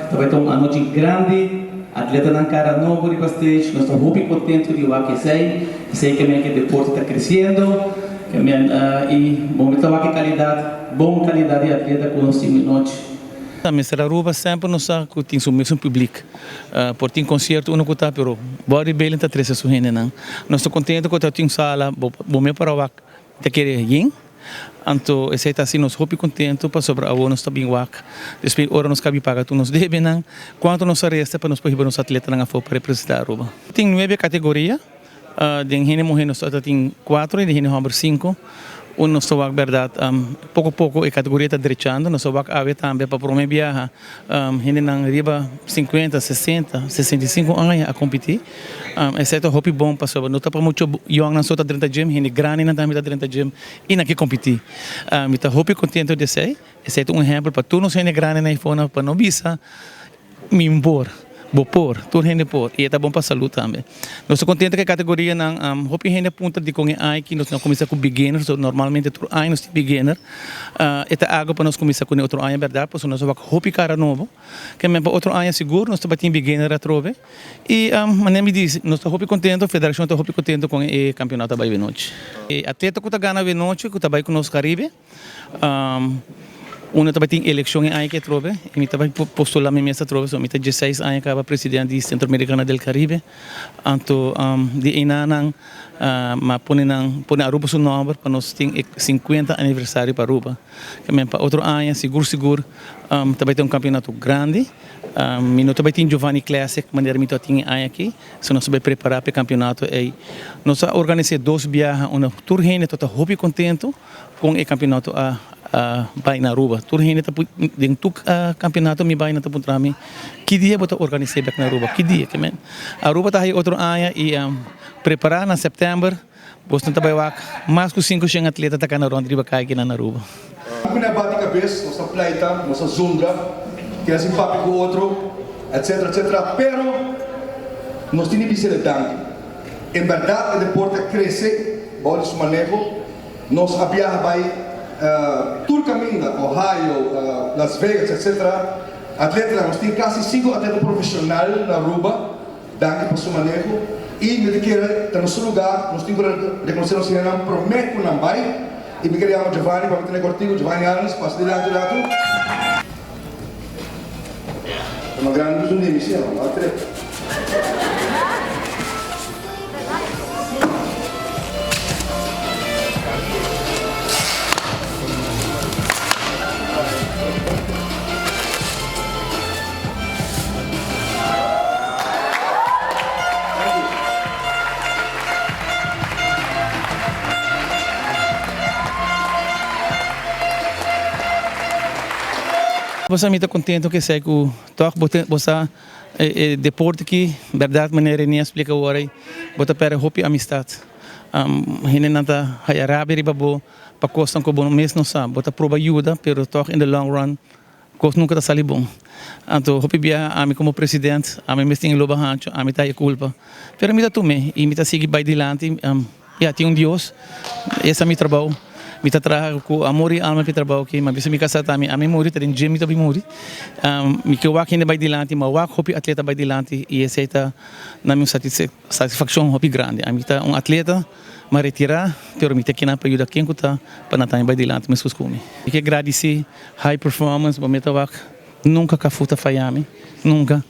Ta bai ta un anochi grandi, atletanan cara nobo riba stage, nos ta hopi contento di wak esey, esey ke men ke deporte ta creciendo, ke men y bo mi ta wak e calidad, bon calidad di atleta cu nos tin anochi. Ta mester Aruba semper nos sa cu tin su mesun public, por tin concierto uno cu ta pero bodybuilding ta trece su hendenan, nos ta contento cu ta tin un sala bo me para wak Ta kere yen, anto esei ta hasi nos hopi kontentu pasobra awor nos ta bin wak despues ora nos kabi paga tur nos debenan, kuantu nos a resta pa nos por hiba nos atletanan afó pa representá Aruba. Tin nuebe kategoria, den hende muhé nos ta tin kuatro i den hende hòmber sinku. Un nos ta wak bèrdat poko poko e kategoria ta drechando, nos ta wak awe tambe pa promé biaha Hendenan riba sinkuenta, sesenta, 65 aña a kompetí. Esei ta hopi bon pasobra no ta pa mucho yòngnan so ta drenta gym, hende grandinan tambe ta drenta gym i nan ke kompetí. Mi ta hopi kontento di esei. Esei ta un ehèmpel pa tur nos hende grandinan ei pa no bisa mi por. Bo por, tur hende por i e ta bon pa salud tambe. Nos ta contento cu e categorianan, hopi hende a puntra dicon e aña aki nos no a cuminsa cu beginner, so normalmente tur aña nos tin beginner. E ta algo pa nos cuminsa cune otro aña berdad, pasobra nos a wak hopi cara nobo. Ke men pa otro aña sigur nos ta bai tin beginner atrobe. I manera mi di, nos ta hopi contento, federacion ta hopi contento con e campeonato a bai awenochi. E atleta cu ta gana awenochi cu ta bai cu nos Caribe. Unda tabatin eleccion e aña aki atrobe y mi tabata postula mi mes atrobe, so mi ta dieseis aña caba president di Centroamericana del Caribe, anto di einanan mi a pone nan pone Aruba su nomber pa nos tin e 50 aniversario pa Aruba. Pa otro aña sigur sigur ta bay tin un campeonato grandi, mi no ta bay tin Giovanni Classic manera mi ta tin e aña aki, so nos ta bay prepara pa e campeonato ey. Nos a organisa dos biaha unda tur hende ta hopi contento. Con e campeonato a bay na Aruba. Tur hende ta den tur campeonato mi bay nan ta puntra mi ki dia bo ta organisa bek na Aruba ki dia ke men Aruba ta hayo otro aña y prepara na september bosnan ta bay wak mas cu 500 atleta ta cana rond riba cay akinan na Aruba. Ku na bati kabes, nos ta pleita, nos ta zundra, keda sin papia ku otro, etcetera, etcetera, pero nos tin di bisa el danki. En bèrdat e deporte a krese bou di su maneho. Nos a biaha bai tur kaminda, Ohio, Las Vegas, etc. Atletanan, nos tin kasi sinku atleta profeshonal na Aruba, danki pa su maneho. I mi ta kere ta na su lugá, nos tin ku rekonosé nos hendenan promé ku nan bai. I mi kere yama Giovanni pa mi tene kortiku. Giovanni Arends, pasa dilanti un ratu. Ta mas grandi ku su nimi, si, no? Wak trek. Bosa mi ta contento ke esei ku tòg bo ta bo sa e deporte aki bèrdat manera Rene a splika awor ei bo ta pèrdè hopi amistat. Hendenan ta haya rabia riba bo pa kosnan ku bo mes no sa. Bo ta proba yuda pero tòg in the long run kos nunka ta sali bon. Anto hopi biaha ami komo president ami mes tin e loba hancho ami ta haya kulpa pero mi ta tum'é i mi ta sigui bai dilanti. Ya, tin un Dios, es ta mi trabou. Mi ta traha ku amor i alma pa e trabou aki. Mi a bisa mi kasá tambe, ami muri, ta den dje mi ta bin muri. Mi ke wak hende bai dilanti, mi a wak hopi atleta bai dilanti i esei ta na mi un satisfakshon hopi grandi. Ami ta un atleta, mi a retirá, pero mi ta kinan pa yuda ken ku ta pa nan tambe bai dilanti meskos ku mi. Mi ke gradisí High Performance, bo mi ta wak nunka Kafú ta faya mi, nunka.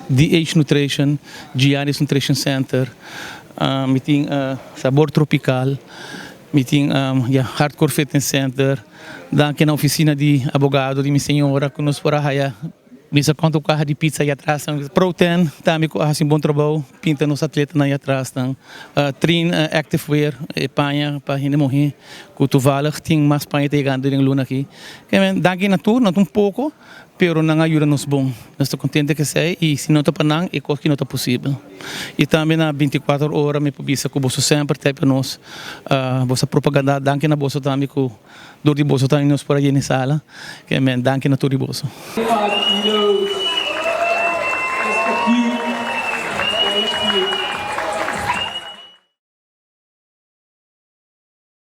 DH Nutrition, Giannis Nutrition Center, mi tin Sabor Tropical, mi tin ya Hardcore Fitness Center, danki na oficina di abogado di mi señora cu nos por a haya misa cuanto caha di pizza ahí atras. Pro Ten tambe cu a haci un bon trabou pinta nos atletanan ahí atras. Trin Active Wear, e paña pa hende muhe cu toevallig tin mas paña ta yegando den luna aki. Danki na tur, no ta un poco, pero nan a yuda nos bon. Nos ta contento cu esey y si no ta pa nan e cos aki no ta posibel. Y tambe na 24 ora mi por bisa cu boso semper ta pa nos, boso a propaganda, danki na boso tambe cu door di boso tambe nos por a yena e sala. Danki na tur di boso. 5 kilos.